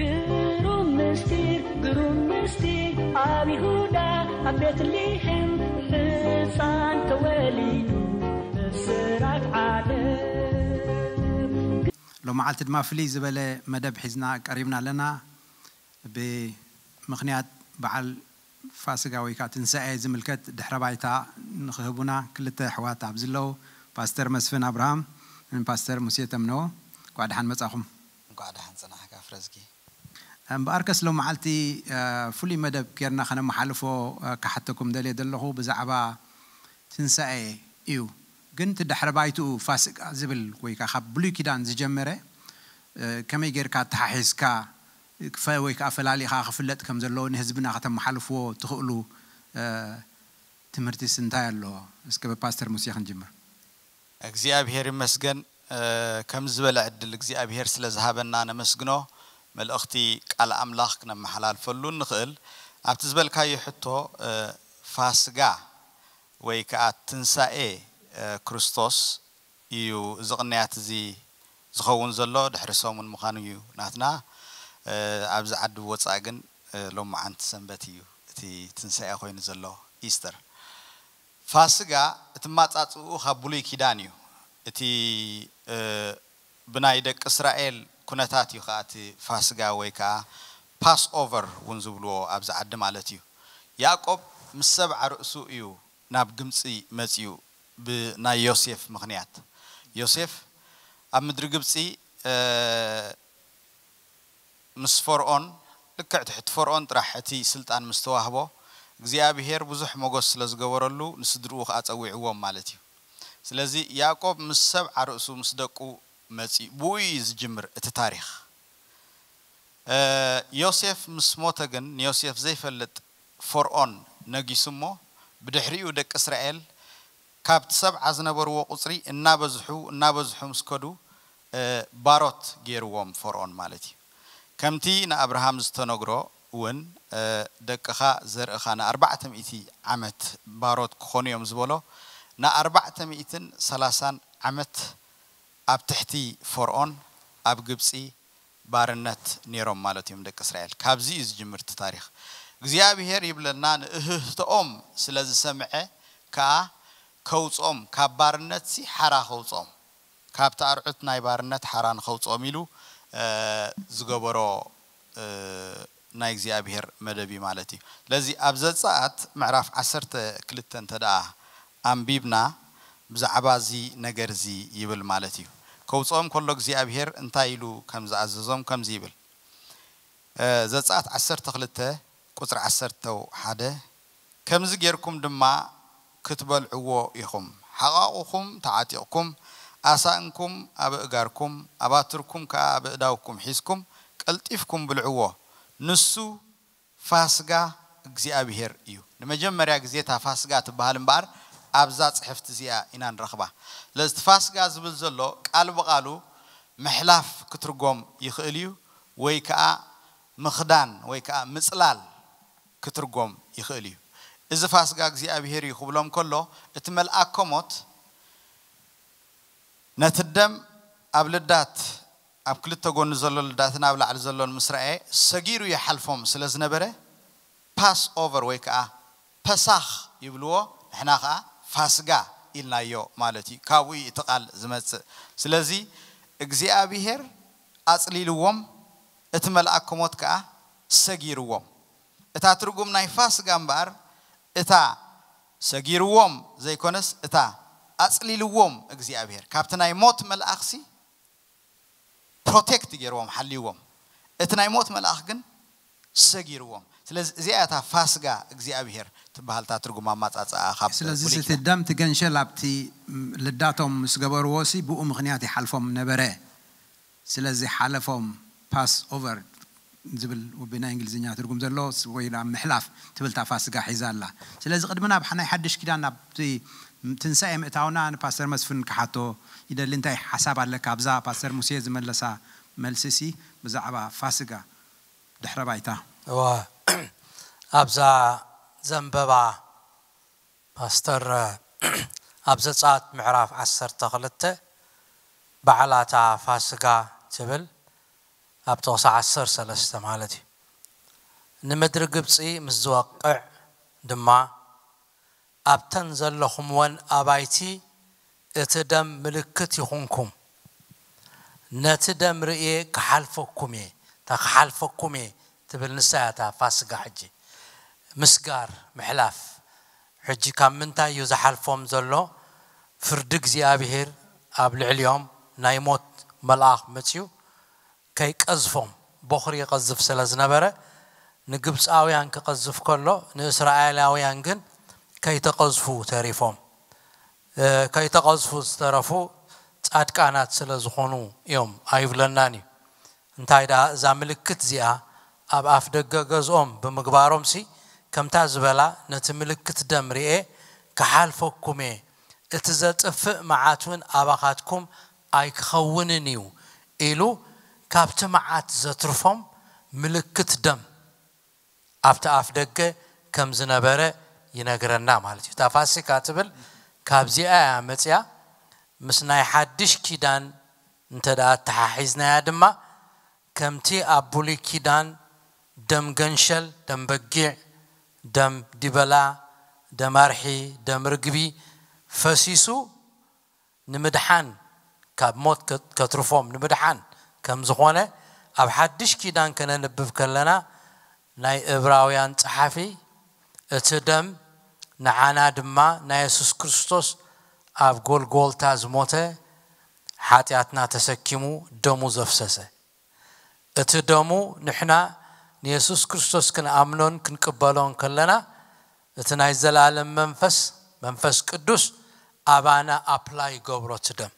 ግሩም ምስጢር፣ ግሩም ምስጢር፣ ኣብ ይሁዳ ኣብ ቤትልሔም ሕፃን ተወሊዱ፣ ብስራት ዓለም። ሎመዓልቲ ድማ ፍልይ ዝበለ መደብ ሒዝና ቀሪብና ኣለና። ብምኽንያት በዓል ፋሲጋ ወይ ከዓ ትንሳኤ ዝምልከት ድሕረ ባይታ ንኽህቡና ክልተ ኣሕዋት ኣብዚ ኣለዉ፣ ፓስተር መስፍን ኣብርሃም ን ፓስተር ሙሴ ተምነዎ። እንኳዕ ደሓን መጻኹም። እንኳዕ ደሓን ጸናሕካ ፍረዝጊ። እምበኣርከስ ሎም መዓልቲ ፍሉይ መደብ ጌርና ከነመሓልፎ ክሓተኩም ደልየ ዘለኹ ብዛዕባ ትንሳኤ እዩ። ግን እቲ ድሕረ ባይትኡ ፋሲጋ ዝብል ወይ ከዓ ካብ ብሉይ ኪዳን ዝጀመረ ከመይ ጌርካ ኣተሓሒዝካ ወይ ከዓ ፈላሊኻ ክፍለጥ ከም ዘለዎ ንህዝብና ከተመሓልፍዎ ትኽእሉ ትምህርቲስ እንታይ ኣሎ? እስከ ብፓስተር ሙሴ ክንጅምር። እግዚኣብሔር ይመስገን። ከም ዝበለ ዕድል እግዚኣብሔር ስለ ዝሃበና ነመስግኖ። መልእኽቲ ቃል ኣምላኽ ክነመሓላልፈሉ ንኽእል። ኣብቲ ዝበልካዮ ሕቶ ፋስጋ ወይ ከዓ ትንሳኤ ክርስቶስ እዩ። እዚ ቅንያት እዚ ዝኸውን ዘሎ ድሕሪ ሰሙን ምዃኑ እዩ ናትና። ኣብዚ ዓዲ ወፃእ ግን ሎማዓንቲ ሰንበት እዩ እቲ ትንሳኤ ኮይኑ ዘሎ፣ ኢስተር። ፋስጋ እቲ ማጻጽኡ ካብ ብሉይ ኪዳን እዩ። እቲ ብናይ ደቂ እስራኤል ኩነታት እዩ ከዓ እቲ ፋስጋ ወይ ከዓ ፓስ ኦቨር እውን ዝብልዎ ኣብዚ ዓዲ ማለት እዩ። ያዕቆብ ምስ ሰብዓ ርእሱ እዩ ናብ ግብፂ መፅዩ ብናይ ዮሴፍ ምኽንያት። ዮሴፍ ኣብ ምድሪ ግብፂ ምስ ፈርኦን ልክዕ ትሕቲ ፈርኦን ጥራሕ እቲ ስልጣን ምስ ተዋህቦ እግዚኣብሔር ብዙሕ ሞገስ ስለ ዝገበረሉ ንስድርኡ ከዓ ፀዊዕዎም ማለት እዩ። ስለዚ ያዕቆብ ምስ ሰብዓ ርእሱ ምስ ደቁ መፂኡ ብኡ እዩ ዝጅምር እቲ ታሪኽ። ዮሴፍ ምስ ሞተ ግን ንዮሴፍ ዘይፈልጥ ፈርኦን ነጊሱ እሞ ብድሕሪኡ ደቂ እስራኤል ካብቲ ሰብዓ ዝነበርዎ ቁፅሪ እናበዝሑ እናበዝሑ ምስ ከዱ ባሮት ገይርዎም ፈርኦን ማለት እዩ። ከምቲ ንኣብርሃም ዝተነግሮ እውን ደቅኻ ዘርእኻ ንኣርባዕተ ሚእቲ ዓመት ባሮት ክኾኑ እዮም ዝበሎ ንኣርባዕተ ሚእትን ሰላሳን ዓመት ኣብ ትሕቲ ፈርኦን ኣብ ግብፂ ባርነት ነይሮም ማለት እዮም ደቂ እስራኤል። ካብዚ እዩ ዝጅምር እቲ ታሪኽ። እግዚኣብሔር ይብለና ንእህህቶኦም ስለ ዝሰምዐ ከዓ ከውፅኦም ካብ ባርነትሲ ሓራ ከውፅኦም ካብቲ ኣርዑት ናይ ባርነት ሓራ ንኸውፅኦም ኢሉ ዝገበሮ ናይ እግዚኣብሔር መደብ እዩ ማለት እዩ። ስለዚ ኣብ ዘፀኣት ምዕራፍ ዓሰርተ ክልተ እንተ ደኣ ኣንቢብና ብዛዕባ እዚ ነገር እዚ ይብል ማለት እዩ። ከውፅኦም ከሎ እግዚኣብሔር እንታይ ኢሉ ከም ዝኣዘዞም ከምዚ ይብል። ዘፀኣት ዓሰርተ ክልተ ቁፅሪ ዓሰርተ ሓደ ከምዚ ጌርኩም ድማ ክትበልዕዎ ኢኹም። ሓቓቑኹም ተዓጢቕኩም፣ ኣሳእንኩም ኣብ እጋርኩም፣ ኣባትርኩም ከኣ ኣብ እዳውኩም ሒዝኩም ቀልጢፍኩም ብልዕዎ። ንሱ ፋስጋ እግዚኣብሔር እዩ። ንመጀመርያ ግዜ እታ ፋስጋ ትበሃል እምበኣር ኣብዛ ጽሕፍቲ እዚኣ ኢና ንረኽባ። ስለዚ እቲ ፋስጋ ዝብል ዘሎ ቃል ብቓሉ ምሕላፍ ክትርጎም ይኽእል እዩ ወይ ከዓ ምኽዳን ወይ ከዓ ምፅላል ክትርጎም ይኽእል እዩ። እዚ ፋስጋ እግዚኣብሔር እዩ ክብሎም ከሎ እቲ መልኣከ ሞት ነቲ ደም ኣብ ልዳት ኣብ ክልተ ጎኒ ዘሎ ልዳትን ኣብ ላዕሊ ዘሎን ምስ ረኣየ ሰጊሩ ይሓልፎም ስለ ዝነበረ ፓስ ኦቨር ወይ ከዓ ፐሳኽ ይብልዎ፣ ንሕና ከዓ ፋስጋ ኢልናዮ ማለት እዩ። ካብኡ እዩ እቲ ቃል ዝመፅእ። ስለዚ እግዚኣብሔር ኣፅሊልዎም፣ እቲ መልኣከ ሞት ከዓ ሰጊርዎም። እታ ትርጉም ናይ ፋስጋ እምበኣር እታ ሰጊርዎም ዘይኮነስ እታ ኣፅሊልዎም እግዚኣብሔር ካብቲ ናይ ሞት መልኣኽሲ ፕሮቴክት ገይርዎም ሓልይዎም። እቲ ናይ ሞት መልኣኽ ግን ሰጊርዎም። ስለዚ እዚኣ እታ ፋስጋ እግዚኣብሔር ትበሃል እታ ትርጉም ኣማፃፅኣ ካብ ስለዚ ብሉይ እቲ ኪዳን። ደም ትገንሸል ኣብቲ ልዳቶም ምስ ገበርዎ ሲ ብኡ ምኽንያት ይሓልፎም ነበረ። ስለዚ ሓለፎም ፓስ ኦቨር ዝብል ብናይ እንግሊዝኛ ትርጉም ዘሎ ወይ ናብ ምሕላፍ ትብል እታ ፋስጋ ሒዛ ኣላ። ስለዚ ቅድሚ ናብ ናይ ሓድሽ ኪዳን ናብቲ ትንሳኤ ምእታውና ንፓስተር መስፍን ክሓቶ ይደሊ። እንታይ ሓሳብ ኣለካ ኣብዛ ፓስተር ሙሴ ዝመለሳ መልሲ ሲ ብዛዕባ ፋስጋ ድሕረ ባይታ? እዋ ኣብዛ ዘንበባ ፓስተር ኣብ ዘጸኣት ምዕራፍ ዓሰርተ ክልተ በዓላታ ፋስጋ ትብል ኣብ ጥቕሲ ዓሰርተ ሰለስተ ማለት እዩ። ንምድሪ ግብፂ ምስ ዝወቅዕ ድማ ኣብተን ዘለኹምወን ኣባይቲ እቲ ደም ምልክት ይኹንኩም። ነቲ ደም ርእየ ክሓልፈኩም እየ። እታ ክሓልፈኩም እየ ትብል ንሳ እያ እታ ፋስጋ። ሕጂ ምስጋር፣ ምሕላፍ። ሕጂ ካብ ምንታይ እዩ ዝሓልፎም ዘሎ? ፍርዲ እግዚኣብሔር ኣብ ልዕሊኦም፣ ናይ ሞት መልኣኽ መፅዩ ከይቀዝፎም፣ ቦኽሪ ይቐዝፍ ስለ ዝነበረ፣ ንግብፃውያን ክቐዝፍ ከሎ፣ ንእስራኤላውያን ግን ከይተቐዝፉ ተሪፎም። እ፣ ከይተቐዝፉ ዝተረፉ ጻድቃናት ስለ ዝኾኑ እዮም ኣይብለናን እዩ። እንታይ ደኣ፣ እዛ ምልክት እዚኣ ኣብ ኣፍ ደገ ገዝኦም ብምግባሮምሲ፣ ከምታ ዝበላ፣ ነቲ ምልክት ደም ርኤ ክሓልፈኩም እየ፣ እቲ ዘጥፍእ መዓት እውን ኣባኻትኩም ኣይክኸውንን እዩ ኢሉ፣ ካብቲ መዓት ዘትርፎም ምልክት ደም ኣብቲ ኣፍ ደገ ከም ዝነበረ ይነግረና ማለት እዩ። እታ ፋሲካ ትብል ካብዚኣ እያ መፅያ። ምስ ናይ ሓድሽ ኪዳን እንተ ደኣ ኣተሓሒዝናያ ድማ፣ ከምቲ ኣብ ብሉይ ኪዳን ደም ገንሸል፣ ደም በጊዕ፣ ደም ዲበላ፣ ደም ኣርሒ፣ ደም ርግቢ ፈሲሱ ንምድሓን፣ ካብ ሞት ከ-፣ ከትርፎም ንምድሓን ከም ዝኾነ ኣብ ሓድሽ ኪዳን ከነንብብ ከለና፣ ናይ ዕብራውያን ጸሓፊ፣ እቲ ደም ንዓና ድማ ናይ የሱስ ክርስቶስ ኣብ ጎልጎልታ ዝሞተ፣ ሓጢኣትና ተሰኪሙ ደሙ ዘፍሰሰ፣ እቲ ደሙ ንሕና ንየሱስ ክርስቶስ ክንኣምኖን ክንቅበሎን ከለና፣ እቲ ናይ ዘላለም መንፈስ፣ መንፈስ ቅዱስ ኣባና ኣፕላይ ይገብሮ። እቲ ደም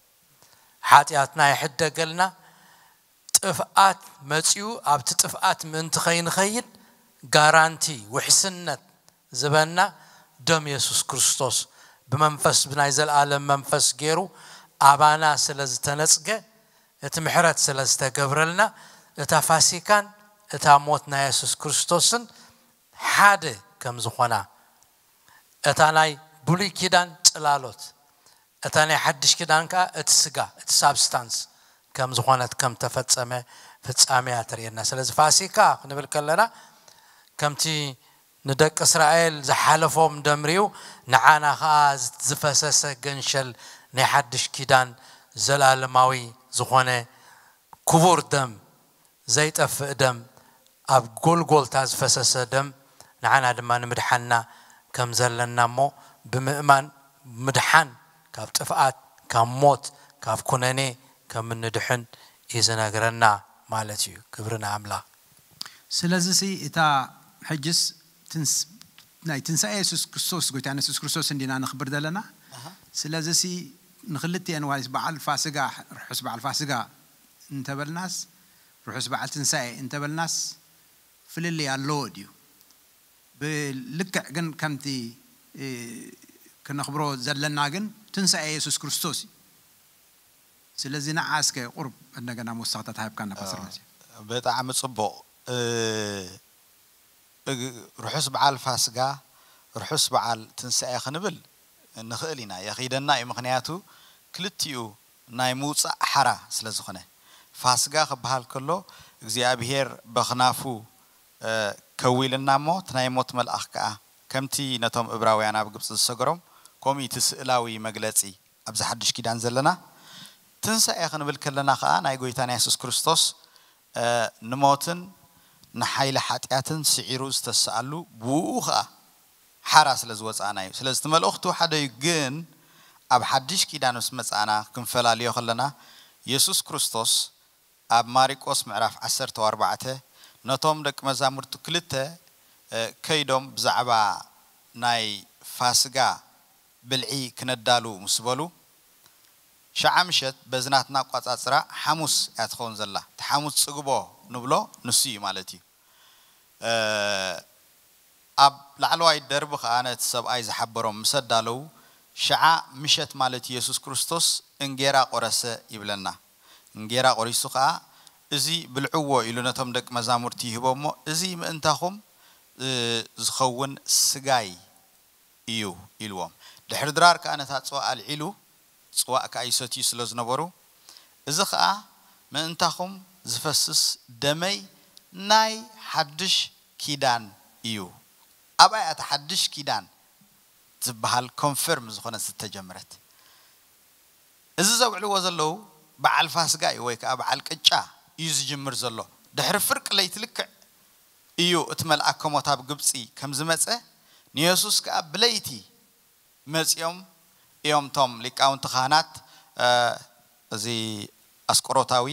ሓጢኣትና ይሕደገልና። ጥፍኣት መጺኡ ኣብቲ ጥፍኣት ምእንቲ ከይንኸይድ ጋራንቲ፣ ውሕስነት ዝበና ደም የሱስ ክርስቶስ፣ ብመንፈስ፣ ብናይ ዘላለም መንፈስ ገይሩ ኣባና ስለ ዝተነጽገ፣ እቲ ምሕረት ስለ ዝተገብረልና፣ እታ ፋሲካን እታ ሞት ናይ የሱስ ክርስቶስን ሓደ ከም ዝኾና፣ እታ ናይ ብሉይ ኪዳን ጽላሎት፣ እታ ናይ ሓድሽ ኪዳን ከኣ እቲ ስጋ፣ እቲ ሳብስታንስ ከም ዝኾነት፣ ከም ተፈጸመ፣ ፍጻሜ እያ ተርእየና። ስለዚ ፋሲካ ክንብል ከለና፣ ከምቲ ንደቂ እስራኤል ዝሓለፎም ደም ሪኡ፣ ንዓና ከኣ ዝፈሰሰ ገንሸል ናይ ሓድሽ ኪዳን፣ ዘላለማዊ ዝኾነ ክቡር ደም፣ ዘይጠፍእ ደም፣ ኣብ ጎልጎልታ ዝፈሰሰ ደም፣ ንዓና ድማ ንምድሓንና ከም ዘለና እሞ፣ ብምእማን ምድሓን፣ ካብ ጥፍኣት፣ ካብ ሞት፣ ካብ ኩነኔ ከም እንድሕን እዩ ዝነግረና ማለት እዩ። ክብሪ ንኣምላኽ። ስለዚሲ እታ ሕጅስ ትንስ-፣ ናይ ትንሳኤ የሱስ ክርስቶስ፣ ጎይታና የሱስ ክርስቶስ እንዲና ነኽብር ዘለና። ኣሃ። ስለዚሲ ንኽልቲኤን ዋይስ በዓል ፋስጋ፣ ርሑስ በዓል ፋስጋ እንተበልናስ፣ ርሑስ በዓል ትንሳኤ እንተበልናስ ፍልልይ ኣለዎ ድዩ? ብልክዕ ግን ከምቲ፣ እ፣ ክነኽብሮ ዘለና ግን ትንሳኤ የሱስ ክርስቶስ እዩ። ስለዚ ንዓ እስከ ቁሩብ እንደገና መወሳኽታ ተሃብካና ፓስተር ኣዎ፣ መሲሕ። ብጣዕሚ ጽቡቕ። እ፣ እግ-፣ ርሑስ በዓል ፋስጋ፣ ርሑስ በዓል ትንሳኤ ክንብል ንኽእል ኢና፣ የኺደና እዩ። ምኽንያቱ ክልቲኡ ናይ ምውጻእ ሓራ ስለ ዝኾነ። ፋስጋ ክበሃል ከሎ እግዚኣብሄር በኽናፉ፣ እ፣ ከዊልና እሞ፣ እቲ ናይ ሞት መልኣኽ ከኣ ከምቲ ነቶም እብራውያን ኣብ ግብጺ ዝሰገሮም፣ ከምኡ እቲ ስእላዊ መግለጺ ኣብዚ ሓድሽ ኪዳን ዘለና። ትንሳኤ ክንብል ከለና ከኣ ናይ ጎይታና የሱስ ክርስቶስ፣ እ፣ ንሞትን ንሓይሊ ሓጢኣትን ስዒሩ ዝተስኣሉ፣ ብኡ ከኣ ሓራ ስለ ዝወጻእና እዩ። ስለዚ እቲ መልእኽቱ ሓደ እዩ፣ ግን ኣብ ሓድሽ ኪዳን ምስ መጻእና ክንፈላልዮ ከለና፣ የሱስ ክርስቶስ ኣብ ማሪቆስ ምዕራፍ ዓሰርተ ኣርባዕተ ነቶም ደቂ መዛሙርቱ ክልተ፣ እ፣ ከይዶም ብዛዕባ ናይ ፋስጋ ብልዒ ክነዳሉ ምስ በሉ፣ ሸዓ ምሸት በዚ ናትና ኣቋጻጽራ ሓሙስ እያ ትኸውን ዘላ። እቲ ሓሙስ ጽግቦ ንብሎ ንሱ እዩ ማለት እዩ። እ፣ ኣብ ላዕለዋይ ደርቢ ከኣ ነቲ ሰብኣይ ዝሓበሮም ምስ ኣዳለዉ፣ ሸዓ ምሸት ማለት የሱስ ክርስቶስ እንጌራ ቆረሰ ይብለና። እንጌራ ቆሪሱ ከኣ፣ "እዚ ብልዕዎ" ኢሉ ነቶም ደቂ መዛሙርቲ ይህቦ እሞ፣ "እዚ ምእንታኹም፣ እ፣ ዝኸውን ስጋይ እዩ" ኢልዎም። ድሕሪ ድራር ከኣ ነታ ጽዋእ ኣልዒሉ፣ ጽዋእ ከኣ ይሰትዩ ስለ ዝነበሩ፣ "እዚ ኸኣ ምእንታኹም ዝፈስስ ደመይ ናይ ሓድሽ ኪዳን እዩ። ኣብኣ እያ እታ ሓድሽ ኪዳን ዝበሃል ኮንፈርም ዝኾነት ዝተጀመረት። እዚ ዘውዕልዎ ዘለዉ በዓል ፋስጋ እዩ ወይ ከዓ በዓል ቅጫ እዩ ዝጅምር ዘሎ። ድሕሪ ፍርቂ ለይቲ ልክዕ እዩ እቲ መልኣከ ሞት ኣብ ግብፂ ከም ዝመፀ፣ ንየሱስ ከዓ ብለይቲ መፂኦም እዮም እቶም ሊቃውንቲ ካህናት እዚ ኣስቆሮታዊ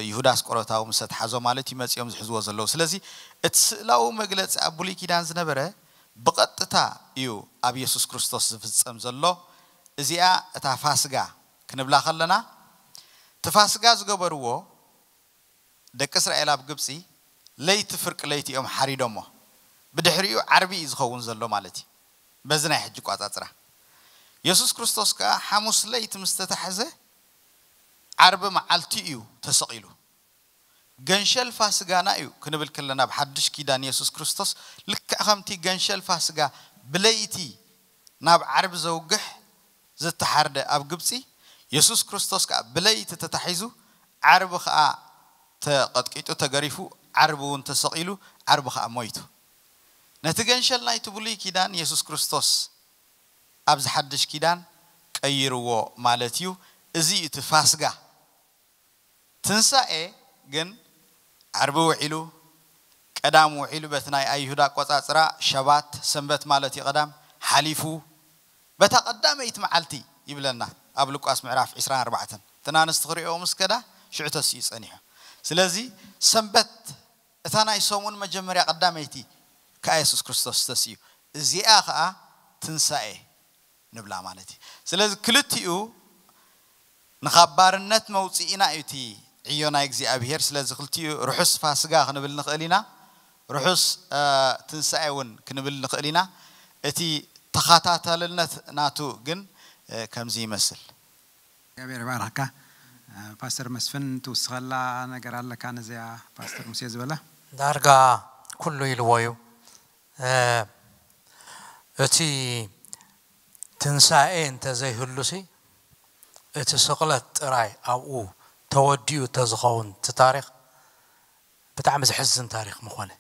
ይሁዳ ኣስቆሮታዊ ምስ ኣትሓዞ ማለት እዩ መፂኦም ዝሕዝዎ ዘለዉ። ስለዚ እቲ ስእላዊ መግለፂ ኣብ ብሉይ ኪዳን ዝነበረ ብቐጥታ እዩ ኣብ የሱስ ክርስቶስ ዝፍፀም ዘሎ። እዚኣ እታ ፋስጋ ክንብላ ከለና እቲ ፋስጋ ዝገበርዎ ደቂ እስራኤል ኣብ ግብፂ ለይቲ ፍርቂ ለይቲ እዮም ሓሪዶሞ። ብድሕሪኡ ዓርቢ እዩ ዝኸውን ዘሎ ማለት እዩ በዚ ናይ ሕጂ ቋፃፅራ። የሱስ ክርስቶስ ከዓ ሓሙስ ለይቲ ምስ ተታሕዘ ዓርቢ መዓልቲ እዩ ተሰቒሉ። ገንሸል ፋስጋና እዩ ክንብል ከለና ብሓድሽ ኪዳን የሱስ ክርስቶስ ልክዕ ከምቲ ገንሸል ፋስጋ ብለይቲ ናብ ዓርቢ ዘውግሕ ዝተሓርደ ኣብ ግብፂ፣ የሱስ ክርስቶስ ከዓ ብለይቲ ተታሒዙ ዓርቢ ከዓ ተቐጥቂጡ ተገሪፉ ዓርቢ እውን ተሰቒሉ ዓርቢ ከዓ ሞይቱ። ነቲ ገንሸል ናይቲ ብሉይ ኪዳን የሱስ ክርስቶስ ኣብዚ ሓድሽ ኪዳን ቀይርዎ ማለት እዩ። እዚ እዩ እቲ ፋስጋ። ትንሳኤ ግን ዓርቢ ውዒሉ ቀዳም ውዒሉ በቲ ናይ ኣይሁድ ኣቆፃፅራ ሸባት ሰንበት ማለት እዩ ቀዳም ሓሊፉ በታ ቀዳመይቲ መዓልቲ ይብለና ኣብ ሉቃስ ምዕራፍ ዕስራን ኣርባዕተን። እተን ኣንስቲ ክሪኦ ምስ ከዳ ሽዑ ተስኡ ጸኒሑ። ስለዚ ሰንበት እታ ናይ ሰሙን መጀመርያ ቀዳመይቲ ከኣ የሱስ ክርስቶስ ተስኡ። እዚኣ ከኣ ትንሳኤ ንብላ ማለት እዩ። ስለዚ ክልቲኡ ንኻብ ባርነት መውፅኢና እዩ እቲ ዕዮ ናይ እግዚኣብሄር። ስለዚ ክልቲኡ ርሑስ ፋስጋ ክንብል ንኽእል ኢና፣ ርሑስ ትንሳኤ እውን ክንብል ንኽእል ኢና። እቲ ተኸታታልነት ናቱ ግን ከምዚ ይመስል። እግዚኣብሔር ይባርኽካ። ፓስተር መስፍን ትውስኸላ ነገር ኣለካ ነዚኣ ፓስተር ሙሴ ዝበላ? ዳርጋ ኩሉ ኢልዎ እዩ። እቲ ትንሳኤ እንተዘይህሉሲ እቲ ስቕለት ጥራይ ኣብኡ ተወዲኡ እንተዝኸውን እቲ ታሪኽ ብጣዕሚ ዘሕዝን ታሪኽ ምኾነ።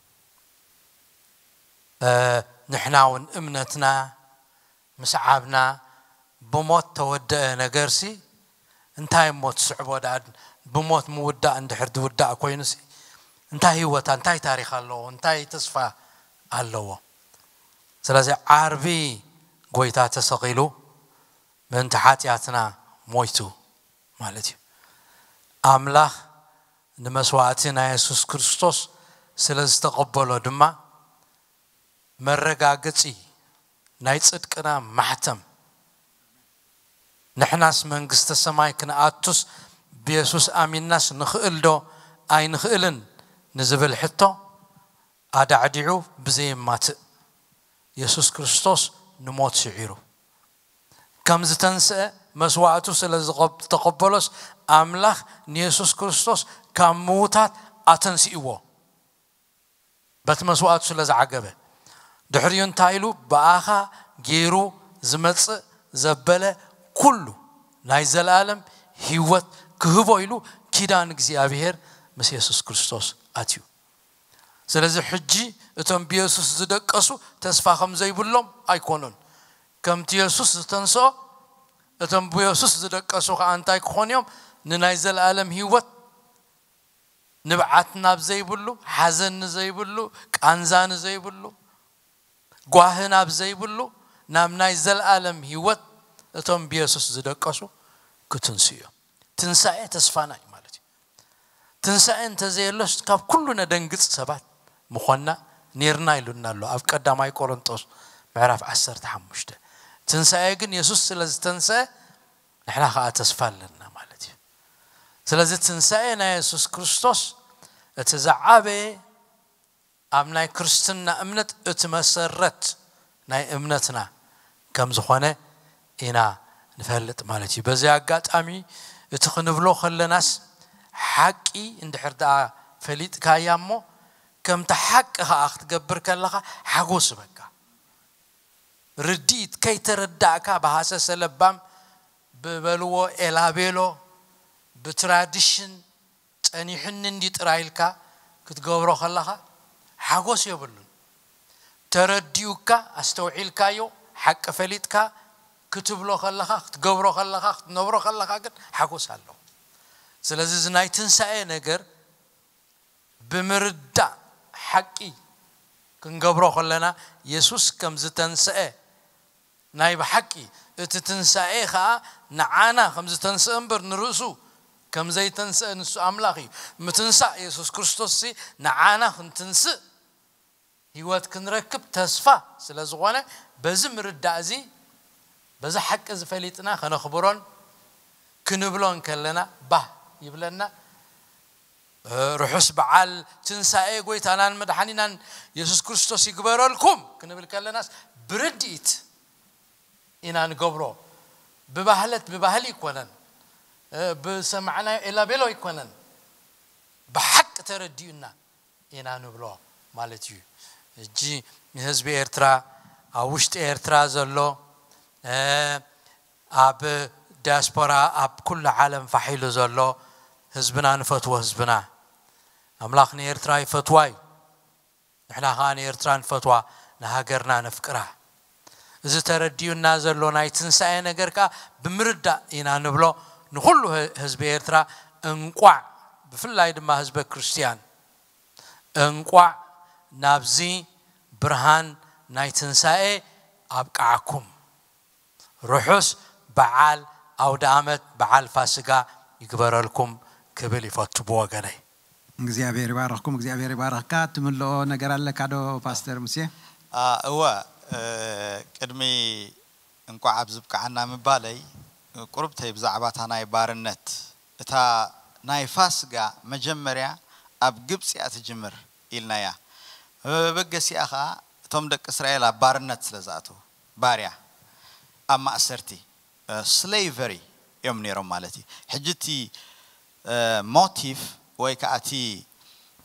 ንሕና እውን እምነትና ምስዓብና ብሞት ተወደአ ነገርሲ እንታይ እሞ ትስዕቦ ደኣ? ብሞት ምውዳእ እንድሕር ዝውዳእ ኮይኑሲ እንታይ ህይወታ እንታይ ታሪኽ ኣለዎ እንታይ ተስፋ ኣለዎ? ስለዚ ዓርቢ ጎይታ ተሰቒሉ ምእንቲ ሓጢኣትና ሞይቱ ማለት እዩ። ኣምላኽ ንመስዋእቲ ናይ የሱስ ክርስቶስ ስለ ዝተቐበሎ ድማ መረጋገጺ ናይ ጽድቅና ማሕተም ንሕናስ መንግስተ ሰማይ ክንኣቱስ ብየሱስ ኣሚንናስ ንኽእል ዶ ኣይንኽእልን ንዝብል ሕቶ ኣዳዕዲዑ ብዘየማትእ የሱስ ክርስቶስ ንሞት ስዒሩ ከም ዝተንስአ መስዋእቱ ስለ ዝተቐበሎስ ኣምላኽ ንየሱስ ክርስቶስ ካብ ምዉታት ኣተንሲእዎ። በቲ መስዋእቱ ስለ ዝዓገበ ድሕሪኡ እንታይ ኢሉ ብኣኻ ገይሩ ዝመጽእ ዘበለ ኩሉ ናይ ዘለኣለም ህይወት ክህቦ ኢሉ ኪዳን እግዚኣብሔር ምስ የሱስ ክርስቶስ ኣትዩ። ስለዚ ሕጂ እቶም ብየሱስ ዝደቀሱ ተስፋ ከም ዘይብሎም ኣይኮኑን። ከምቲ የሱስ ዝተንስኦ እቶም ብየሱስ ዝደቀሱ ከዓ እንታይ ክኾኑ እዮም? ንናይ ዘለኣለም ህይወት ንብዓት ናብ ዘይብሉ፣ ሓዘን ንዘይብሉ፣ ቃንዛ ንዘይብሉ፣ ጓሂ ናብ ዘይብሉ ናብ ናይ ዘለኣለም ህይወት እቶም ብየሱስ ዝደቀሱ ክትንስኡ እዮም። ትንሳኤ ተስፋና እዩ ማለት እዩ። ትንሳኤ እንተዘየሎስ ካብ ኩሉ ነደንግጽ ሰባት ምኾንና ኔርና ኢሉና ኣሎ ኣብ ቀዳማይ ቆሮንጦስ ምዕራፍ ዓሰርተ ሓሙሽተ። ትንሳኤ ግን የሱስ ስለ ዝተንሰአ ንሕና ከዓ ተስፋ ኣለና ማለት እዩ። ስለዚ ትንሳኤ ናይ የሱስ ክርስቶስ እቲ ዝዓበየ ኣብ ናይ ክርስትና እምነት እቲ መሰረት ናይ እምነትና ከም ዝኾነ ኢና ንፈልጥ ማለት እዩ። በዚ ኣጋጣሚ እቲ ክንብሎ ከለናስ ሓቂ እንድሕር ደኣ ፈሊጥካያ እሞ ከምቲ ሓቂ ከዓ ክትገብር ከለኻ ሓጎስ በካ ርድኢት ከይተረዳእካ ብሃሰሰ ለባም ብበልዎ ኤላቤሎ ብትራዲሽን ጸኒሑኒ እንዲ ጥራይ ኢልካ ክትገብሮ ከለኻ ሓጎስ የብሉን። ተረዲኡካ፣ ኣስተውዒልካዮ፣ ሓቂ ፈሊጥካ ክትብሎ ከለኻ፣ ክትገብሮ ከለኻ፣ ክትነብሮ ከለኻ ግን ሓጎስ ኣለዎ። ስለዚ እዚ ናይ ትንሳኤ ነገር ብምርዳእ ሓቂ ክንገብሮ ከለና፣ የሱስ ከም ዝተንስአ ናይ ብሓቂ፣ እቲ ትንሳኤ ኸኣ ንዓና ከም ዝተንስአ እምበር ንርእሱ ከም ዘይተንስአ፣ ንሱ ኣምላኽ እዩ። ምትንሳእ የሱስ ክርስቶስሲ ንዓና ክንትንስእ፣ ህይወት ክንረክብ ተስፋ ስለ ዝኾነ፣ በዚ ምርዳእ እዚ፣ በዚ ሓቂ እዚ ፈሊጥና ከነኽብሮን ክንብሎን ከለና፣ ባህ ይብለና። እ፣ ርሑስ በዓል ትንሳኤ ጎይታናን መድሓኒናን የሱስ ክርስቶስ ይግበረልኩም ክንብል ከለናስ፣ ብርድኢት ኢና ንገብሮ። ብባህለት፣ ብባህሊ ኣይኮነን። እ፣ ብሰማዕናዮ ኤላቤሎ ኣይኮነን። ብሓቂ ተረዲኡና ኢና ንብሎ ማለት እዩ። ሕጂ ንህዝቢ ኤርትራ፣ ኣብ ውሽጢ ኤርትራ ዘሎ፣ እ፣ ኣብ ዲያስፖራ፣ ኣብ ኩሉ ዓለም ፋሕ ኢሉ ዘሎ ህዝብና፣ ንፈትዎ ህዝብና። ኣምላኽ ንኤርትራ ይፈትዋ እዩ። ንሕና ኸኣ ንኤርትራ ንፈትዋ፣ ንሃገርና ነፍቅራ። እዚ ተረዲኡና ዘሎ ናይ ትንሳኤ ነገር ከኣ ብምርዳእ ኢና ንብሎ። ንኹሉ ህ-፣ ህዝቢ ኤርትራ እንቋዕ፣ ብፍላይ ድማ ህዝበ ክርስትያን፣ እንቋዕ ናብዚ ብርሃን ናይ ትንሳኤ ኣብቅዓኩም። ርሑስ በዓል ኣውደ ኣመት፣ በዓል ፋስጋ ይግበረልኩም ክብል ይፈቱ ብወገነይ። እግዚኣብሔር ይባርኽኩም፣ እግዚኣብሔር ይባርኽካ። ትምልኦ ነገር ኣለካ ዶ ፓስተር ሙሴ? አ፣ እወ፣ እ፣ ቅድሚ እንቋዕ ኣብዚ ብቅዓና ምባለይ፣ ቁሩብተይ ብዛዕባ እታ ናይ ባርነት፣ እታ ናይ ፋስጋ መጀመርያ ኣብ ግብጺ እያ ትጅምር ኢልናያ። መበገሲኣ ኸኣ እቶም ደቂ እስራኤል ኣብ ባርነት ስለ ዝኣተዉ፣ ባርያ፣ ኣብ ማእሰርቲ፣ እ፣ ስሌቨሪ እዮም ነይሮም ማለት እዩ። ሕጂ እቲ፣ እ፣ ሞቲቭ ወይ ከኣ እቲ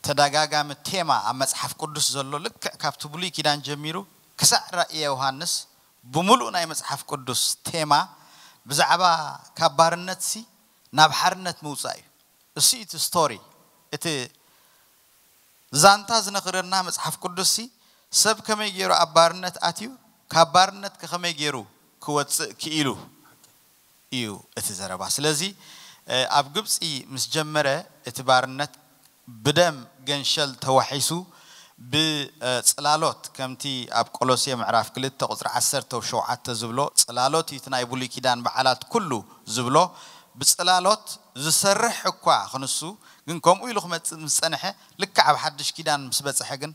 ተደጋጋሚ ቴማ ኣብ መጽሓፍ ቅዱስ ዘሎ፣ ልክዕ ካብቲ ብሉይ ኪዳን ጀሚሩ ክሳዕ ራእየ ዮሃንስ፣ ብምሉእ ናይ መጽሓፍ ቅዱስ ቴማ ብዛዕባ ካብ ባርነትሲ ናብ ሓርነት ምውጻእ እዩ። እሱ እዩ እቲ ስቶሪ፣ እቲ ዛንታ ዝነግረና መጽሓፍ ቅዱስሲ፣ ሰብ ከመይ ገይሩ ኣብ ባርነት ኣትዩ፣ ካብ ባርነት ከ ከመይ ገይሩ ክወጽእ ክኢሉ እዩ እቲ ዘረባ። ስለዚ፣ እ፣ ኣብ ግብጺ ምስ ጀመረ፣ እቲ ባርነት ብደም ገንሸል ተዋሒሱ፣ ብጽላሎት፣ ከምቲ ኣብ ቆሎሴ ምዕራፍ ክልተ ቁጽሪ ዓሰርተ ሸውዓተ ዝብሎ፣ ጽላሎት እዩ እቲ ናይ ብሉይ ኪዳን በዓላት ኩሉ ዝብሎ። ብጽላሎት ዝሰርሕ እኳ ክንሱ፣ ግን ከምኡ ኢሉ ክመጽእ ምስ ጸንሐ፣ ልክዕ ኣብ ሓድሽ ኪዳን ምስ በጽሐ ግን፣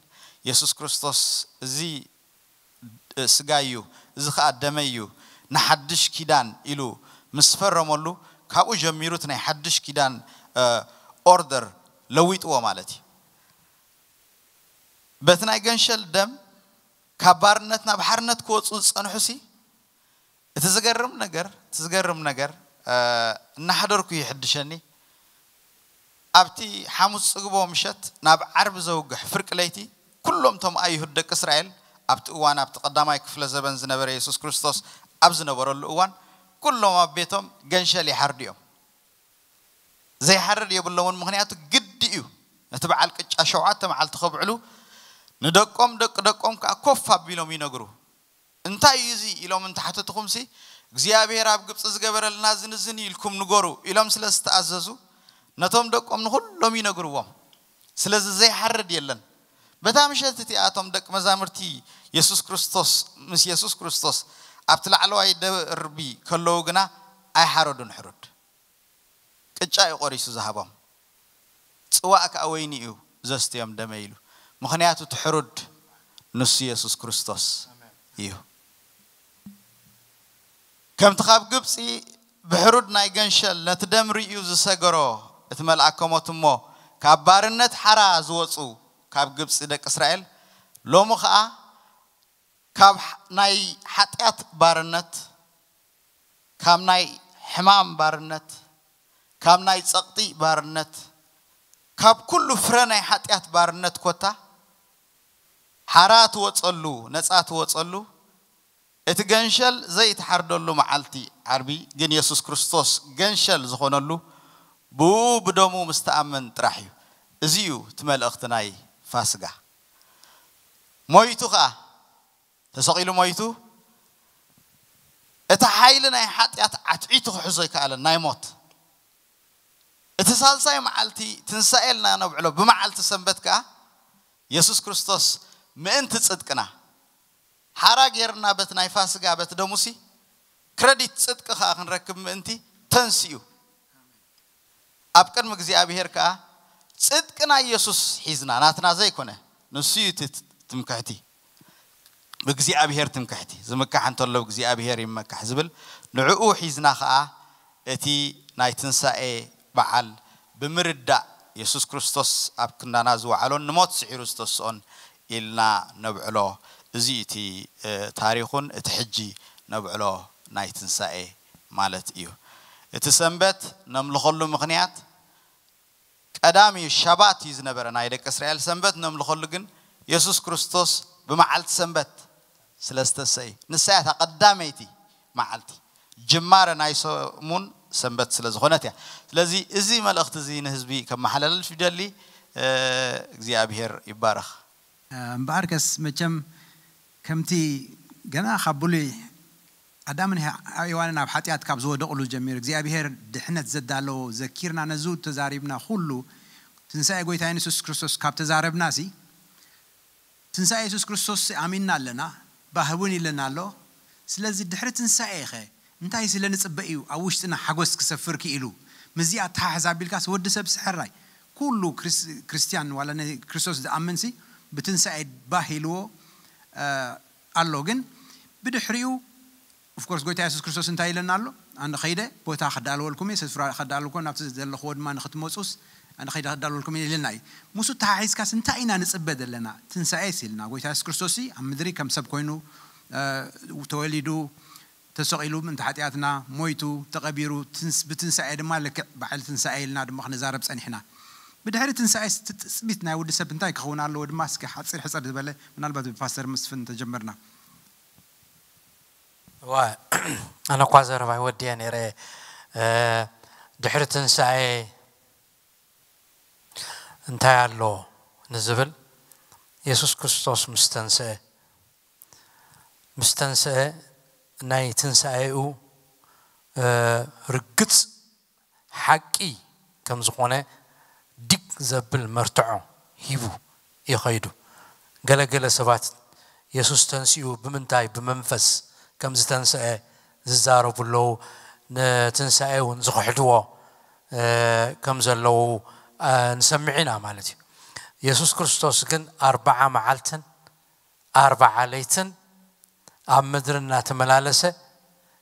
የሱስ ክርስቶስ፣ "እዚ ስጋይ እዩ፣ እዚ ኸኣ ደመይ እዩ፣ ንሓድሽ ኪዳን" ኢሉ ምስ ፈረመሉ፣ ካብኡ ጀሚሩ እቲ ናይ ሓድሽ ኪዳን፣ እ፣ ኦርደር ለዊጥዎ ማለት እዩ። በቲ ናይ ገንሸል ደም ካብ ባርነት ናብ ሓርነት ክወጹ ዝጸንሑሲ፣ እቲ ዝገርም ነገር፣ እቲ ዝገርም ነገር፣ እ፣ እናሓደርኩ ይሕድሸኒ። ኣብቲ ሓሙስ ጽግቦ ምሸት ናብ ዓርቢ ዘውግሕ ፍርቂ ለይቲ፣ ኩሎም እቶም ኣይሁድ ደቂ እስራኤል፣ ኣብቲ እዋን፣ ኣብቲ ቀዳማይ ክፍለ ዘበን ዝነበረ የሱስ ክርስቶስ ኣብ ዝነበረሉ እዋን፣ ኩሎም ኣብ ቤቶም ገንሸል ይሓርዱ እዮም። ዘይሓርድ የብሎምን፣ ምኽንያቱ ግዲ እዩ። ነቲ በዓል ቅጫ ሸውዓተ መዓልቲ ከብዕሉ፣ ንደቆም፣ ደቂ ደቆም ከኣ ኮፍ ኣቢሎም ይነግሩ። "እንታይ እዩ እዚ?" ኢሎም እንተሓተትኹምሲ፣ "እግዚኣብሔር ኣብ ግብጺ ዝገበረልና ዝንዝን ኢልኩም ንገሩ" ኢሎም ስለ ዝተኣዘዙ፣ ነቶም ደቆም ንኹሎም ይነግርዎም። ስለዚ ዘይሓርድ የለን። በታ ምሸት እቲኣ እቶም ደቂ መዛሙርቲ የሱስ ክርስቶስ፣ ምስ የሱስ ክርስቶስ ኣብቲ ላዕለዋይ ደርቢ ከለዉ ግና ኣይሓረዱን ሕሩድ። ቅጫ እዩ ቆሪሱ ዝሃቦም። ጽዋእ ከኣ ወይኒ እዩ ዘስትዮም ደመይ ኢሉ። ምኽንያቱ እቲ ሕሩድ ንሱ የሱስ ክርስቶስ እዩ። ከምቲ ካብ ግብጺ ብሕሩድ ናይ ገንሸል ነቲ ደም ርእዩ ዝሰገሮ እቲ መልኣከ ሞት እሞ፣ ካብ ባርነት ሓራ ዝወጹ ካብ ግብጺ ደቂ እስራኤል፣ ሎሚ ኸኣ ካብ ናይ ሓጢኣት ባርነት፣ ካብ ናይ ሕማም ባርነት፣ ካብ ናይ ጸቕጢ ባርነት፣ ካብ ኩሉ ፍረ ናይ ሓጢኣት ባርነት ኮታ ሓራ ትወጸሉ፣ ነጻ ትወጸሉ፣ እቲ ገንሸል ዘይትሓርደሉ መዓልቲ ዓርቢ ግን የሱስ ክርስቶስ ገንሸል ዝኾነሉ ብኡ ብደሙ ምስ ተኣምን ጥራሕ እዩ። እዚ እዩ እቲ መልእኽቲ ናይ ፋስጋ። ሞይቱ ኸኣ፣ ተሰቒሉ ሞይቱ፣ እቲ ሓይሊ ናይ ሓጢኣት ዓትዒቱ ክሕዞ ኣይከኣለን፣ ናይ ሞት። እቲ ሳልሳይ መዓልቲ ትንሳኤ ኢልና ነብዕሎ፣ ብመዓልቲ ሰንበት ከኣ የሱስ ክርስቶስ ምእንቲ ጽድቅና ሓራ ጌርና፣ በቲ ናይ ፋስጋ፣ በቲ ደሙሲ፣ ክረዲት ጽድቂ ከኣ ክንረክብ ምእንቲ ተንሲኡ። ኣብ ቅድሚ እግዚኣብሔር ከኣ ጽድቅና ኢየሱስ ሒዝና፣ ናትና ዘይኮነ፣ ንሱ እዩ እቲ ትምክሕቲ፣ ብእግዚኣብሔር ትምክሕቲ። ዝምካሕ እንተሎ ብእግዚኣብሔር ይመካሕ ዝብል፣ ንዕኡ ሒዝና ከኣ እቲ ናይ ትንሳኤ በዓል ብምርዳእ፣ የሱስ ክርስቶስ ኣብ ክንዳና ዝወዓሎን ንሞት ስዒሩ ዝተስኦን ኢልና ነብዕሎ። እዚ እቲ፣ እ፣ ታሪኹን እቲ ሕጂ ነብዕሎ ናይ ትንሳኤ ማለት እዩ። እቲ ሰንበት ነምልኸሉ ምኽንያት ቀዳም እዩ፣ ሻባት እዩ ዝነበረ ናይ ደቂ እስራኤል ሰንበት ነምልኸሉ፣ ግን የሱስ ክርስቶስ ብመዓልቲ ሰንበት ስለ ዝተሰ እዩ። ንሳ እያ እታ ቀዳመይቲ መዓልቲ፣ ጅማረ ናይ ሰሙን ሰንበት ስለ ዝኾነት እያ። ስለዚ እዚ መልእኽቲ እዚ ንህዝቢ ከመሓላልፍ ይደሊ። እ፣ እግዚኣብሔር ይባረኽ። እምበኣርከስ መቸም ከምቲ ገና ካብ ብሉይ ኣዳምን ሄ-፣ ሄዋንን ኣብ ሓጢኣት ካብ ዝወደቕሉ ጀሚሩ እግዚኣብሔር ድሕነት ዘዳለዎ ዘኪርና ነዚ ተዛሪብና ኩሉ ትንሳኤ ጎይታ የሱስ ክርስቶስ ካብ ተዛረብናሲ ትንሳኤ የሱስ ክርስቶስ ኣሚንና ኣለና፣ ባህውን ኢለና ኣሎ። ስለዚ ድሕሪ ትንሳኤ ኸ እንታይ ስለ ንጽበ እዩ ኣብ ውሽጥና ሓጎስ ክሰፍር ክኢሉ? ምስዚ ኣተሓሕዛ ኣቢልካስ ወዲ ሰብ ስሕራይ ኩሉ ክርስ-፣ ክርስትያን ዋላ ነ-፣ ክርስቶስ ዝኣምንሲ ብትንሳኤ ባህ ኢልዎ፣ እ፣ ኣሎ። ግን ብድሕሪኡ ኦፍኮርስ ጎይታ የሱስ ክርስቶስ እንታይ ኢለና ኣሎ? ኣነ ኸይደ ቦታ ከዳልወልኩም እየ፣ ስፍራ ከዳልወልኩም ናብቲ ዘለኽዎ ድማ ንክትመፁስ ኣነ ኸይደ ከዳልወልኩም እየ ኢለና እዩ። ምስኡ ተሓሒዝካስ እንታይ ኢና ንፅበ ዘለና? ትንሳኤስ ኢልና ጎይታ የሱስ ክርስቶስ ኣብ ምድሪ ከም ሰብ ኮይኑ፣ እ፣ ተወሊዱ፣ ተሰቒሉ ምእንቲ ሓጢኣትና ሞይቱ ተቐቢሩ ትንስ-፣ ብትንሳኤ ድማ ልክዕ በዓል ትንሳኤ ኢልና ድማ ክንዛረብ ጸኒሕና። ብድሕሪ ትንሳኤ ትጽቢት ናይ ወዲ ሰብ እንታይ ክኸውን ኣለዎ ድማ እስኪ ሓጺር ሕጽር ዝበለ ምናልባት ብፓስተር መስፍን ተጀመርና። ዋ ኣነ እኳ ዘረባይ ወዲየ ነይረ። እ፣ ድሕሪ ትንሳኤ እንታይ ኣሎ ንዝብል የሱስ ክርስቶስ ምስ ተንስአ ምስ ተንስአ ናይ ትንሳኤኡ ርግጽ ሓቂ ከም ዝኾነ ዲግ ዘብል መርትዖ ሂቡ እዩ ኸይዱ። ገለ ገለ ሰባት የሱስ ተንሲኡ ብምንታይ ብመንፈስ ከም ዝተንስአ ዝዛረቡ ኣለዉ። ንትንሳኤ እውን ዝኽሕድዎ ከም ዘለዉ ንሰምዕ ኢና ማለት እዩ። የሱስ ክርስቶስ ግን ኣርብዓ መዓልትን ኣርብዓ ለይትን ኣብ ምድሪ እናተመላለሰ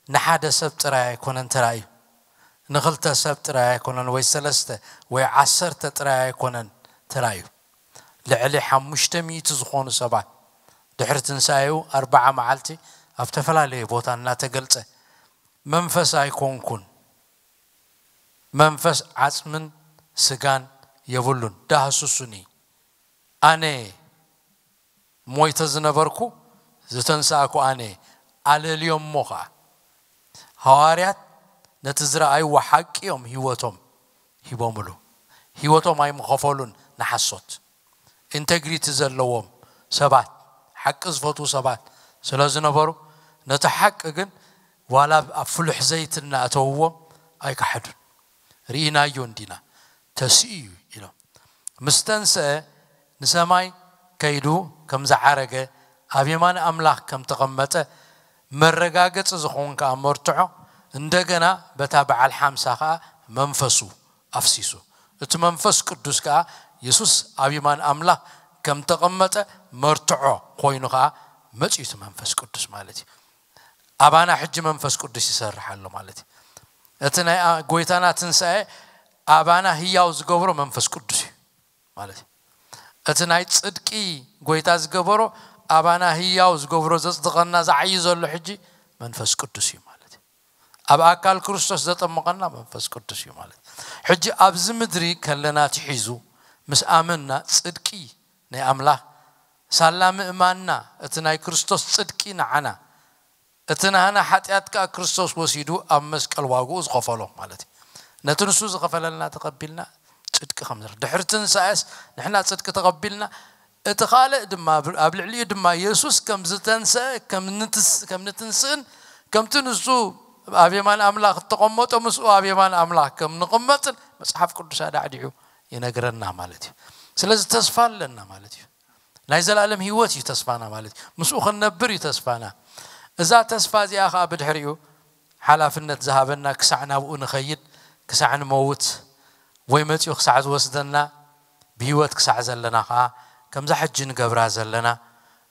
ንሓደ ሰብ ጥራይ ኣይኮነን ተራእዩ። ንኽልተ ሰብ ጥራይ ኣይኮነን ወይ ሰለስተ ወይ ዓሰርተ ጥራይ ኣይኮነን ተራእዩ። ልዕሊ ሓሙሽተ ሚእቲ ዝኾኑ ሰባት ድሕሪ ትንሳኤኡ ኣርብዓ መዓልቲ ኣብ ተፈላለየ ቦታ እናተገልጸ መንፈስ ኣይኮንኩን፣ መንፈስ ዓጽምን ስጋን የብሉን፣ ዳህስሱኒ፣ ኣነ ሞይተ ዝነበርኩ ዝተንሳእኩ ኣነ፣ ኣለልዮሞ ኸዓ። ሃዋርያት ነቲ ዝረኣይዎ ሓቂ እዮም ህይወቶም ሂቦምሉ። ህይወቶም ኣይምኸፈሉን ንሓሶት። ኢንተግሪቲ ዘለዎም ሰባት፣ ሓቂ ዝፈትዉ ሰባት ስለ ዝነበሩ፣ ነቲ ሓቂ ግን ዋላ ኣብ ፍሉሕ ዘይቲ እናእተውዎ ኣይከሓዱን። ርኢናዮ እንዲና፣ ተሲኡ እዩ ኢሎም። ምስ ተንስአ ንሰማይ ከይዱ ከም ዝዓረገ ኣብ የማን ኣምላኽ ከም ተቐመጠ መረጋገጺ ዝኾን ከኣ መርትዖ እንደገና በታ በዓል ሓምሳ ከኣ መንፈሱ ኣፍሲሱ። እቲ መንፈስ ቅዱስ ከኣ የሱስ ኣብ የማን ኣምላኽ ከም ተቐመጠ መርትዖ ኮይኑ ከኣ መጺኡ እቲ መንፈስ ቅዱስ ማለት እዩ። ኣባና ሕጂ መንፈስ ቅዱስ ይሰርሕ ኣሎ ማለት እዩ። እቲ ናይ ኣ-፣ ጎይታና ትንሳኤ ኣባና ህያው ዝገብሮ መንፈስ ቅዱስ እዩ ማለት እዩ። እቲ ናይ ጽድቂ ጎይታ ዝገበሮ ኣባና ህያው ዝገብሮ ዘጽድቐና ዝዓዪ ዘሎ ሕጂ መንፈስ ቅዱስ እዩ ማለት እዩ። ኣብ ኣካል ክርስቶስ ዘጠመቐና መንፈስ ቅዱስ እዩ ማለት እዩ። ሕጂ ኣብዚ ምድሪ ከለና ትሒዙ ምስ ኣመንና ጽድቂ ናይ ኣምላኽ ሳላ ምእማንና እቲ ናይ ክርስቶስ ጽድቂ ንዓና እቲ ናህና ሓጢኣት ከኣ ክርስቶስ ወሲዱ ኣብ መስቀል ዋግኡ ዝኸፈሎ ማለት እዩ። ነቲ ንሱ ዝኸፈለልና ተቐቢልና ጽድቂ ከም ንረክብ። ድሕሪ ትንሳኤስ ንሕና ጽድቂ ተቐቢልና፣ እቲ ካልእ ድማ ኣብ ኣብ ልዕሊኡ ድማ የሱስ ከም ዝተንስአ ከም ንትስ ከም ንትንስእን ከምቲ ንሱ ኣብ የማን ኣምላኽ እተቐመጦ ምስኡ ኣብ የማን ኣምላኽ ከም ንቕመጥን መጽሓፍ ቅዱስ ኣዳዕዲዑ ይነግረና ማለት እዩ። ስለዚ ተስፋ ኣለና ማለት እዩ። ናይ ዘላለም ህይወት እዩ ተስፋና ማለት እዩ። ምስኡ ክንነብር እዩ ተስፋና። እዛ ተስፋ እዚኣ ኸኣ ብድሕሪኡ ሓላፍነት ዝሃበና ክሳዕ ናብኡ ንኸይድ፣ ክሳዕ ንመውት ወይ መጺኡ ክሳዕ ዝወስደና፣ ብህይወት ክሳዕ ዘለና ኸኣ ከምዛ ሕጂ ንገብራ ዘለና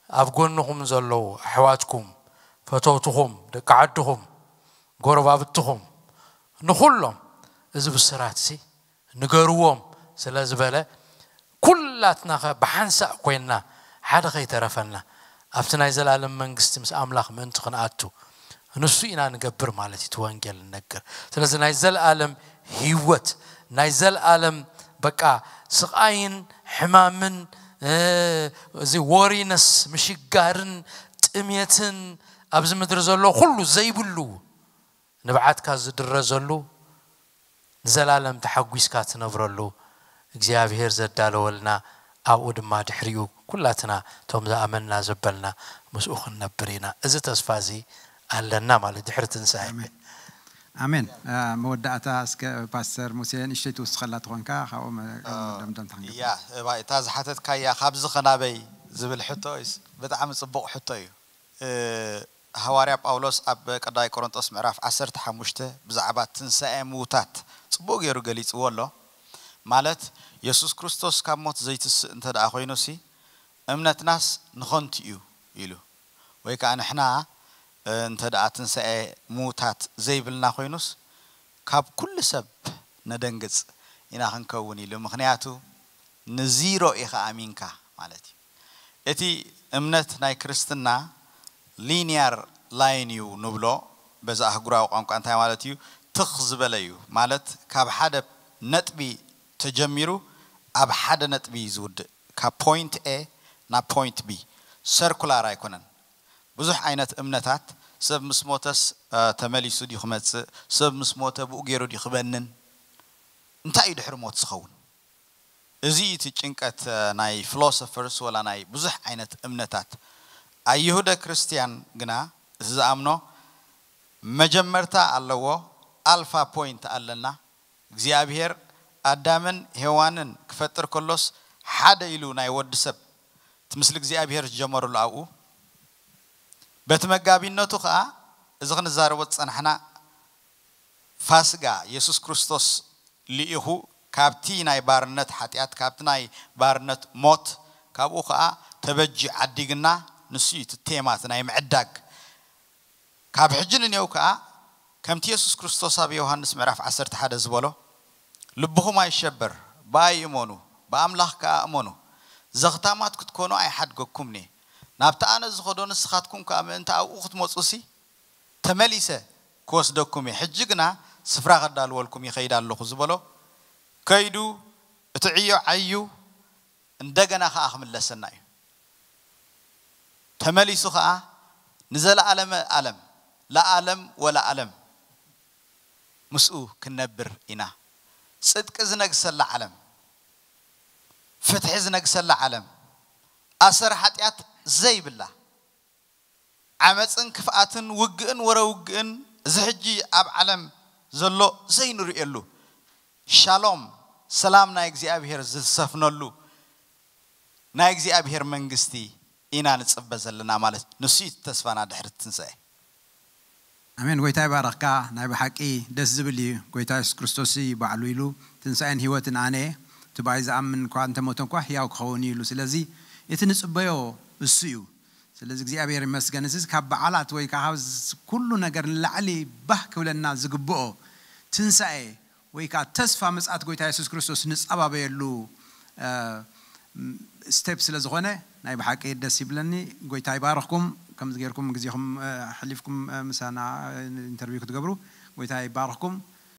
ኣብ ጎንኹም ዘለዉ ኣሕዋትኩም፣ ፈተውትኹም፣ ደቂ ዓድኹም፣ ጎረባብትኹም፣ ንኹሎም እዚ ብስራትሲ ንገርዎም ስለ ዝበለ፣ ኩላትናኸ ብሓንሳእ ኮይንና ሓደ ከይተረፈና ኣብቲ ናይ ዘላለም መንግስቲ ምስ ኣምላኽ ምእንቲ ክንኣቱ ንሱ ኢና ንገብር ማለት እዩ። እቲ ወንጌል ንነግር። ስለዚ ናይ ዘላለም ህይወት፣ ናይ ዘላለም በቃ ስቓይን ሕማምን፣ እ፣ እዚ ወሪነስ ምሽጋርን ጥሜትን ኣብዚ ምድሪ ዘሎ ኩሉ ዘይብሉ ንብዓትካ ዝድረዘሉ ንዘላለም ተሓጒስካ ትነብረሉ እግዚኣብሔር ዘዳለወልና ኣብኡ ድማ ድሕሪኡ ኩላትና እቶም ዝኣመንና ዘበልና ምስኡ ክንነብር ኢና። እዚ ተስፋ እዚ ኣለና ማለት ድሕሪ ትንሳኤ። ኣሜን። ኣሜን። እ፣ መወዳእታ እስከ ፓስተር ሙሴ ንእሽተይ ትውስኸላ ትኾንካ ካብኡ መ- ደምደምታ ክንገብር። ያ እባ እታ ዝሓተትካያ ካብዚ ከናበይ ዝብል ሕቶ ይስ- ብጣዕሚ ጽቡቕ ሕቶ እዩ። እ፣ ሃዋርያ ጳውሎስ ኣብ ቀዳማይ ቆሮንጦስ ምዕራፍ ዓሰርተ ሓሙሽተ ብዛዕባ ትንሳኤ ምውታት ጽቡቕ ገይሩ ገሊጽዎ ኣሎ። ማለት የሱስ ክርስቶስ ካብ ሞት ዘይትስእ እንተ ደኣ ኮይኑሲ እምነትናስ ንኸንቱ እዩ ኢሉ። ወይ ከኣ ንሕና፣ እ፣ እንተ ደኣ ትንሳኤ ምውታት ዘይብልና ኮይኑስ ካብ ኩሉ ሰብ ነደንግጽ ኢና ክንከውን ኢሉ። ምኽንያቱ ንዚሮ ኢኻ ኣሚንካ ማለት እዩ። እቲ እምነት ናይ ክርስትና ሊኒያር ላይን እዩ ንብሎ። በዛ ኣህጉራዊ ቋንቋ እንታይ ማለት እዩ? ትኽ ዝበለ እዩ ማለት ካብ ሓደ ነጥቢ ተጀሚሩ ኣብ ሓደ ነጥቢ እዩ ዝውድእ። ካብ ፖይንት ኤ ናብ ፖይንት ቢ ሰርኩላር ኣይኮነን። ብዙሕ ዓይነት እምነታት ሰብ ምስ ሞተስ እ፣ ተመሊሱ ድዩ ክመጽእ? ሰብ ምስ ሞተ ብኡ ገይሩ ድዩ ክበንን? እንታይ እዩ ድሕሪ ሞት ዝኸውን? እዚ እቲ ጭንቀት እ፣ ናይ ፊሎሶፈርስ ወላ ናይ ብዙሕ ዓይነት እምነታት። ኣይሁደ ክርስትያን ግና እቲ ዝኣምኖ መጀመርታ ኣለዎ፣ ኣልፋ ፖይንት ኣለና። እግዚኣብሔር ኣዳምን ሄዋንን ክፈጥር ከሎስ ሓደ ኢሉ ናይ ወዲ ሰብ እቲ ምስሊ እግዚኣብሔር ዝጀመረሉ ኣብኡ በቲ መጋቢነቱ ኸዓ እዚ ክንዛረቦ ዝጸናሕና ፋስጋ የሱስ ክርስቶስ ልኢኹ ካብቲ ናይ ባርነት ሓጢኣት ካብቲ ናይ ባርነት ሞት ካብኡ ኸዓ ተበጂ ዓዲግና ንሱ እዩ እቲ ቴማ እቲ ናይ ምዕዳግ ካብ ሕጂ ንኔው ከኣ ከምቲ የሱስ ክርስቶስ ኣብ ዮሃንስ ምዕራፍ ዓሰርተ ሓደ ዝበሎ ልብኹም ኣይሸበር፣ ብኣይ እመኑ፣ ብኣምላኽ ከኣ እመኑ። ዘኽታማት ክትኮኑ ኣይሓድገኩምን'የ። ናብቲ ኣነ ዝኸዶ ንስኻትኩም ከኣ ምእንቲ ኣብኡ ክትመጹሲ ተመሊሰ ክወስደኩም እየ። ሕጂ ግና ስፍራ ከዳልወልኩም ይኸይድ ኣለኹ ዝበሎ ከይዱ እቲ ዕዮ ዓዩ እንደገና ከኣ ክምለሰና እዩ። ተመሊሱ ከኣ ንዘለዓለመ ኣለም ለኣለም ወለኣለም ምስኡ ክንነብር ኢና። ጽድቂ ዝነግሰላ ዓለም፣ ፍትሒ ዝነግሰላ ዓለም፣ ኣሰር ሓጢኣት ዘይብላ ዓመፅን ክፍኣትን ውግእን ወረ ውግእን እዚ ሕጂ ኣብ ዓለም ዘሎ ዘይንርእየሉ ሻሎም ሰላም ናይ እግዚኣብሔር ዝሰፍነሉ ናይ እግዚኣብሔር መንግስቲ ኢና ንፅበ ዘለና ማለት ንሱ እዩ ተስፋና ድሕሪ ትንሳኤ። ኣሜን። ጎይታ ይባረኽካ። ናይ ብሓቂ ደስ ዝብል እዩ። ጎይታ የሱስ ክርስቶስ እዩ ባዕሉ ኢሉ ትንሳኤን ህይወትን ኣነ እየ፣ እቲ ብኣይ ዝኣምን እኳ እንተሞተ እንኳ ህያው ክኸውን እዩ ኢሉ። ስለዚ እቲ ንጽበዮ እሱ እዩ። ስለዚ እግዚኣብሔር ይመስገን። እዚ ካብ በዓላት ወይ ከዓ ካብ ኩሉ ነገር ንላዕሊ ባህ ክብለና ዝግብኦ ትንሳኤ ወይ ከዓ ተስፋ ምጽኣት ጎይታ የሱስ ክርስቶስ ንጸባበየሉ ስቴፕ ስለ ዝኾነ ናይ ብሓቂ ደስ ይብለኒ። ጎይታ ይባርኽኩም። ከምዚ ጌርኩም ግዜኹም ኣሕሊፍኩም ምሳና ኢንተርቪው ክትገብሩ ጎይታ ይባርኽኩም።